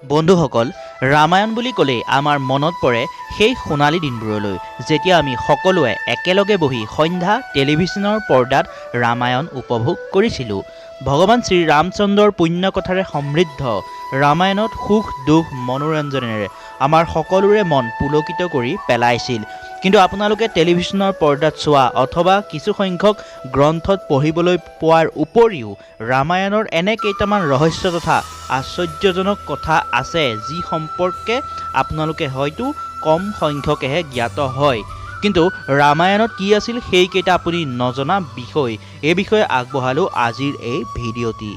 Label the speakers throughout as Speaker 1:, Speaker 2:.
Speaker 1: বন্ধুসকল, ৰামায়ণ বুলি ক'লেই আমাৰ মনত পৰে সেই সোণালী দিনবোৰলৈ, যেতিয়া আমি সকলোৱে একেলগে বহি সন্ধ্যা টেলিভিছনৰ পৰ্দাত ৰামায়ণ উপভোগ কৰিছিলোঁ। ভগৱান শ্ৰীৰামচন্দ্ৰৰ পুণ্য কথাৰে সমৃদ্ধ ৰামায়ণত সুখ দুখ মনোৰঞ্জনেৰে আমাৰ সকলোৰে মন পুলকিত কৰি পেলাইছিল। কিন্তু আপোনালোকে টেলিভিছনৰ পৰ্দাত চোৱা অথবা কিছু সংখ্যক গ্ৰন্থত পঢ়িবলৈ পোৱাৰ উপৰিও ৰামায়ণৰ এনে কেইটামান ৰহস্য তথা আশ্চৰ্যজনক কথা আছে, যি সম্পৰ্কে আপোনালোকে হয়তো কম সংখ্যকেহে জ্ঞাত হয়। কিন্তু ৰামায়ণত কি আছিল সেইকেইটা আপুনি নজনা বিষয়, এই বিষয়ে আগবঢ়ালোঁ আজিৰ এই ভিডিঅ'টি।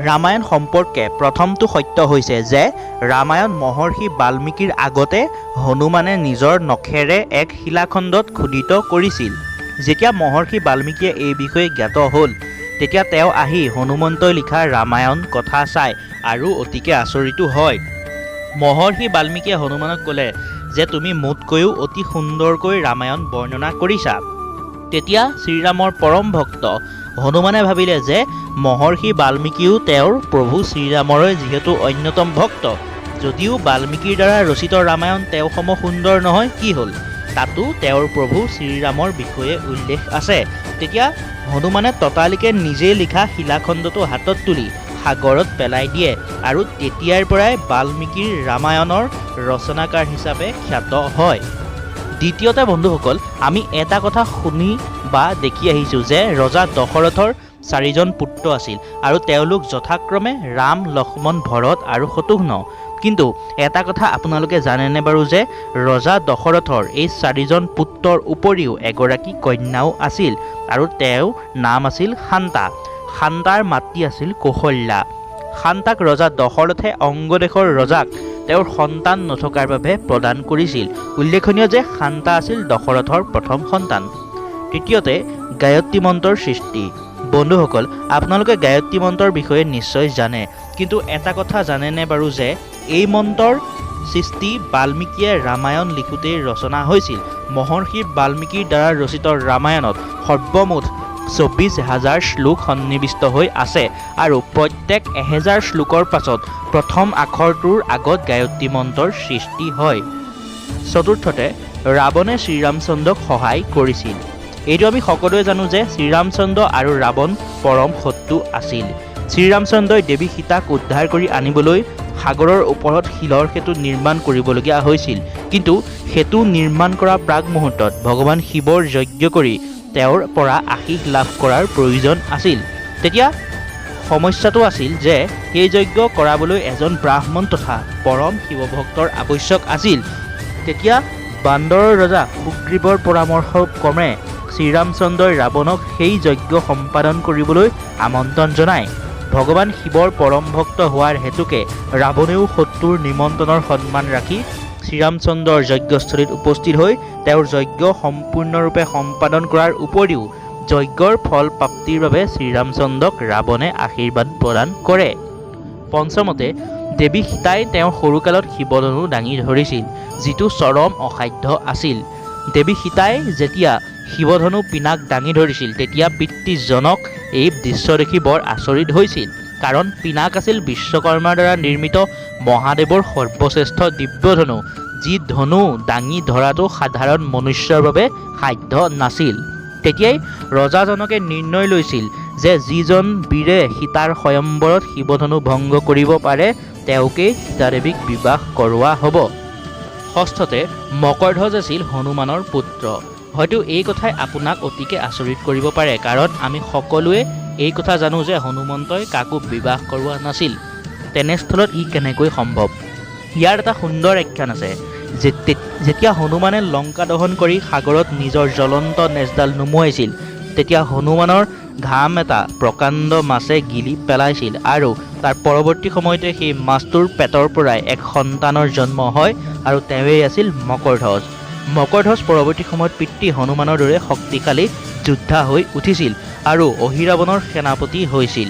Speaker 1: ৰামায়ণ সম্পৰ্কে প্ৰথমটো সত্য হৈছে যে ৰামায়ণ মহৰ্ষি বাল্মীকিৰ আগতে হনুমানে নিজৰ নখেৰে এক শিলাখণ্ডত খোদিত কৰিছিল। যেতিয়া মহৰ্ষি বাল্মীকিয়ে এই বিষয়ে জ্ঞাত হ'ল, তেতিয়া তেওঁ আহি হনুমন্তই লিখা ৰামায়ণ কথা চায় আৰু অতিকে আচৰিতো হয়। মহৰ্ষি বাল্মীকিয়ে হনুমানক ক'লে যে তুমি মোতকৈও অতি সুন্দৰকৈ ৰামায়ণ বৰ্ণনা কৰিছা। তেতিয়া শ্ৰীৰামৰ পৰম ভক্ত হনুমানে ভাবিলে যে মহৰ্ষি বাল্মীকিও তেওঁৰ প্ৰভু শ্ৰীৰামৰে যিহেতু অন্যতম ভক্ত, যদিও বাল্মীকিৰ দ্বাৰা ৰচিত ৰামায়ণ তেওঁ সম সুন্দৰ নহয়, কি হ'ল, তাতো তেওঁৰ প্ৰভু শ্ৰীৰামৰ বিষয়ে উল্লেখ আছে। তেতিয়া হনুমানে ততালিকে নিজে লিখা শিলাখণ্ডটো হাতত তুলি সাগৰত পেলাই দিয়ে আৰু তেতিয়াৰ পৰাই বাল্মীকিৰ ৰামায়ণৰ ৰচনাকাৰ হিচাপে খ্যাত হয়। দ্বিতীয়তে বন্ধুসকল, আমি এটা কথা শুনি বা দেখি আহিছোঁ যে ৰজা দশৰথৰ চাৰিজন পুত্ৰ আছিল আৰু তেওঁলোক যথাক্ৰমে ৰাম, লক্ষ্মণ, ভৰত আৰু শত্ৰুঘ্ন। কিন্তু এটা কথা আপোনালোকে জানেনে বাৰু যে ৰজা দশৰথৰ এই চাৰিজন পুত্ৰৰ উপৰিও এগৰাকী কন্যাও আছিল আৰু তেওঁৰ নাম আছিল শান্তা। শান্তাৰ মাতৃ আছিল কৌশল্যা। শান্তাক ৰজা দশৰথে অংগদেশৰ ৰজাক তেওঁৰ সন্তান নথকাৰ বাবে প্ৰদান কৰিছিল। উল্লেখনীয় যে শান্তা আছিল দশৰথৰ প্ৰথম সন্তান। তৃতীয়তে, গায়ত্ৰী মন্ত্ৰৰ সৃষ্টি। বন্ধুসকল, আপোনালোকে গায়ত্ৰী মন্ত্ৰৰ বিষয়ে নিশ্চয় জানে, কিন্তু এটা কথা জানেনে বাৰু যে এই মন্ত্ৰৰ সৃষ্টি বাল্মীকিয়ে ৰামায়ণ লিখোঁতেই ৰচনা হৈছিল। মহৰ্ষি বাল্মীকিৰ দ্বাৰা ৰচিত ৰামায়ণত সৰ্বমুঠ 24,000 শ্লোক সন্নিৱিষ্ট হৈ আছে আৰু প্ৰত্যেক 1000 শ্লোকৰ পাছত প্ৰথম আখৰটোৰ আগত গায়ত্ৰী মন্ত্ৰৰ সৃষ্টি হয়। চতুৰ্থতে, ৰাৱণে শ্ৰীৰামচন্দ্ৰক সহায় কৰিছিল। এইটো আমি সকলোৱে জানো যে শ্ৰীৰামচন্দ্ৰ আৰু ৰাৱণ পৰম শত্ৰু আছিল। শ্ৰীৰামচন্দ্ৰই দেৱী সীতাক উদ্ধাৰ কৰি আনিবলৈ সাগৰৰ ওপৰত শিলৰ সেতু নিৰ্মাণ কৰিবলগীয়া হৈছিল। কিন্তু সেতু নিৰ্মাণ কৰা প্ৰাক মুহূৰ্তত ভগৱান শিৱৰ যজ্ঞ কৰি তেওঁৰ পৰা আশীষ লাভ কৰাৰ প্ৰয়োজন আছিল। তেতিয়া সমস্যাটো আছিল যে সেই যজ্ঞ কৰাবলৈ এজন ব্ৰাহ্মণ তথা পৰম শিৱভক্তৰ আৱশ্যক আছিল। তেতিয়া বান্দৰৰ ৰজা সুগ্ৰীৱৰ পৰামৰ্শ ক্ৰমে শ্ৰীৰামচন্দ্ৰই ৰাৱণক সেই যজ্ঞ সম্পাদন কৰিবলৈ আমন্ত্ৰণ জনায়। ভগৱান শিৱৰ পৰম ভক্ত হোৱাৰ হেতুকে ৰাৱণেও শত্ৰুৰ নিমন্ত্ৰণৰ সন্মান ৰাখি শ্ৰীৰামচন্দ্ৰৰ যজ্ঞস্থলীত উপস্থিত হৈ তেওঁৰ যজ্ঞ সম্পূৰ্ণৰূপে সম্পাদন কৰাৰ উপৰিও যজ্ঞৰ ফল প্ৰাপ্তিৰ বাবে শ্ৰীৰামচন্দ্ৰক ৰাৱণে আশীৰ্বাদ প্ৰদান কৰে। পঞ্চমতে, দেৱী সীতাই তেওঁৰ সৰুকালত শিৱধনু দাঙি ধৰিছিল, যিটো চৰম অসাধ্য আছিল। দেৱী সীতাই যেতিয়া শিৱধনু পিনাক দাঙি ধৰিছিল, তেতিয়া পিতৃ জনক এই দৃশ্য দেখি বৰ আচৰিত হৈছিল, কাৰণ পিনাক আছিল বিশ্বকৰ্মাৰ দ্বাৰা নিৰ্মিত মহাদেৱৰ সৰ্বশ্ৰেষ্ঠ দিব্যধনু, যি ধনু দাঙি ধৰাটো সাধাৰণ মনুষ্যৰ বাবে সাধ্য নাছিল। তেতিয়াই ৰজাজনকে নিৰ্ণয় লৈছিল যে যিজন বীৰে সীতাৰ স্বয়ম্বৰত শিৱধনু ভংগ কৰিব পাৰে, তেওঁকেই সীতাদেৱীক বিবাহ কৰোৱা হ'ব। ষষ্ঠতে, মকৰধ্বজ আছিল হনুমানৰ পুত্ৰ। হয়তো এই কথাই আপোনাক অতিকে আচৰিত কৰিব পাৰে, কাৰণ আমি সকলোৱে এই কথা জানো যে হনুমন্তই কাকো বিবাহ কৰোৱা নাছিল। তেনেস্থলত ই কেনেকৈ সম্ভৱ? ইয়াৰ এটা সুন্দৰ আখ্যান আছে। যেতিয়া হনুমানে লংকা দহন কৰি সাগৰত নিজৰ জ্বলন্ত নেজডাল নুমুৱাইছিল, তেতিয়া হনুমানৰ ঘাম এটা প্ৰকাণ্ড মাছে গিলি পেলাইছিল আৰু তাৰ পৰৱৰ্তী সময়তে সেই মাছটোৰ পেটৰ পৰাই এক সন্তানৰ জন্ম হয় আৰু তেওঁৱেই আছিল মকৰধ্বজ। মকৰধ্বজ পৰৱৰ্তী সময়ত পিতৃ হনুমানৰ দৰে শক্তিশালী যোদ্ধা হৈ উঠিছিল আৰু অহিৰাৱণৰ সেনাপতি হৈছিল।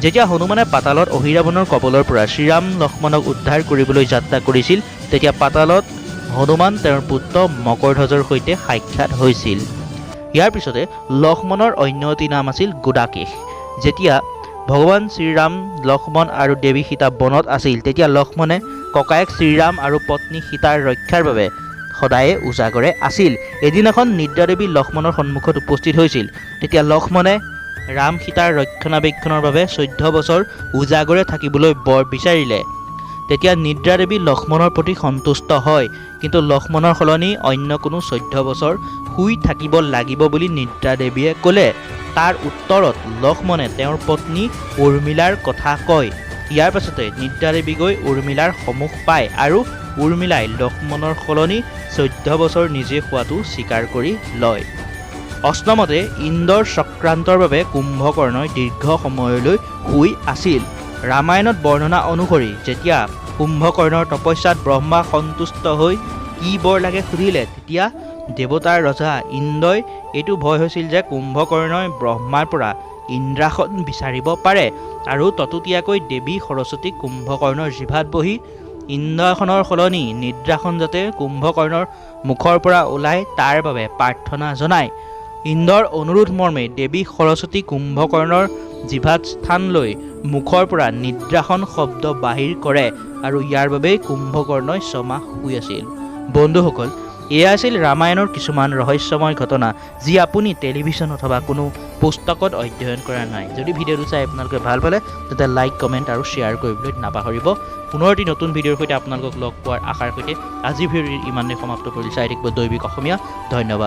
Speaker 1: যেতিয়া হনুমানে পাতালত অহিৰাৱণৰ কবলৰ পৰা শ্ৰীৰাম লক্ষ্মণক উদ্ধাৰ কৰিবলৈ যাত্ৰা কৰিছিল, তেতিয়া পাতালত হনুমান তেওঁৰ পুত্ৰ মকৰধ্বজৰ সৈতে সাক্ষাৎ হৈছিল। ইয়াৰ পিছতে লক্ষ্মণৰ অন্য এটি নাম আছিল গুদাকেশ। যেতিয়া ভগৱান শ্ৰীৰাম, লক্ষ্মণ আৰু দেৱী সীতা বনত আছিল, তেতিয়া লক্ষ্মণে ককায়েক শ্ৰীৰাম আৰু পত্নী সীতাৰ ৰক্ষাৰ বাবে সদায়ে উজাগৰে আছিল। এদিনাখন নিদ্ৰাদেৱী লক্ষ্মণৰ সন্মুখত উপস্থিত হৈছিল। তেতিয়া লক্ষ্মণে ৰাম সীতাৰ ৰক্ষণাবেক্ষণৰ বাবে 14 বছৰ উজাগৰে থাকিবলৈ বৰ বিচাৰিলে। তেতিয়া নিদ্ৰাদেৱী লক্ষ্মণৰ প্ৰতি সন্তুষ্ট হয়, কিন্তু লক্ষ্মণৰ সলনি অন্য কোনো 14 বছৰ শুই থাকিব লাগিব বুলি নিদ্ৰাদেৱীয়ে ক'লে। তাৰ উত্তৰত লক্ষ্মণে তেওঁৰ পত্নী উৰ্মিলাৰ কথা কয়। ইয়াৰ পাছতে নিদ্ৰাদেৱী গৈ উৰ্মিলাৰ সমুখ পায় আৰু উৰ্মিলাই লক্ষ্মণৰ সলনি 14 বছৰ নিজে শোৱাটো স্বীকাৰ কৰি লয়। অষ্টমতে, ইন্দ্ৰৰ চক্ৰান্তৰ বাবে কুম্ভকৰ্ণই দীৰ্ঘ সময়লৈ শুই আছিল। ৰামায়ণত বৰ্ণনা অনুসৰি যেতিয়া কুম্ভকৰ্ণৰ তপস্যাত ব্ৰহ্মা সন্তুষ্ট হৈ কি বৰ লাগে সুধিলে, তেতিয়া দেৱতাৰ ৰজা ইন্দ্ৰই এইটো ভয় হৈছিল যে কুম্ভকৰ্ণই ব্ৰহ্মাৰ পৰা ইন্দ্ৰাসন বিচাৰিব পাৰে আৰু তততীয়াকৈ দেৱী সৰস্বতী কুম্ভকৰ্ণৰ জিভাত বহি ইন্দ্ৰাসনৰ সলনি নিদ্ৰাসন যাতে কুম্ভকৰ্ণৰ মুখৰ পৰা ওলায় তাৰ বাবে প্ৰাৰ্থনা জনায়। ইন্দ্ৰৰ অনুৰোধ মৰ্মে দেৱী সৰস্বতী কুম্ভকৰ্ণৰ জিভাত স্থান লৈ মুখৰ পৰা নিদ্ৰাসন শব্দ বাহিৰ কৰে আৰু ইয়াৰ বাবেই কুম্ভকৰ্ণই ছমাহ শুই আছিল। বন্ধুসকল, এয়া আছিল ৰামায়ণৰ কিছুমান ৰহস্যময় ঘটনা, যি আপুনি টেলিভিছন অথবা কোনো পুস্তকত অধ্যয়ন কৰা নাই। যদি ভিডিঅ'টো চাই আপোনালোকে ভাল পালে, তেতিয়া লাইক, কমেণ্ট আৰু শ্বেয়াৰ কৰিবলৈ নাপাহৰিব। পুনৰ এটি নতুন ভিডিঅ'ৰ সৈতে আপোনালোকক লগ পোৱাৰ আশাৰ সৈতে আজি ভিডিঅ'টি ইমানেই সমাপ্ত কৰি চাই থাকিব দৈবিক অসমীয়া। ধন্যবাদ।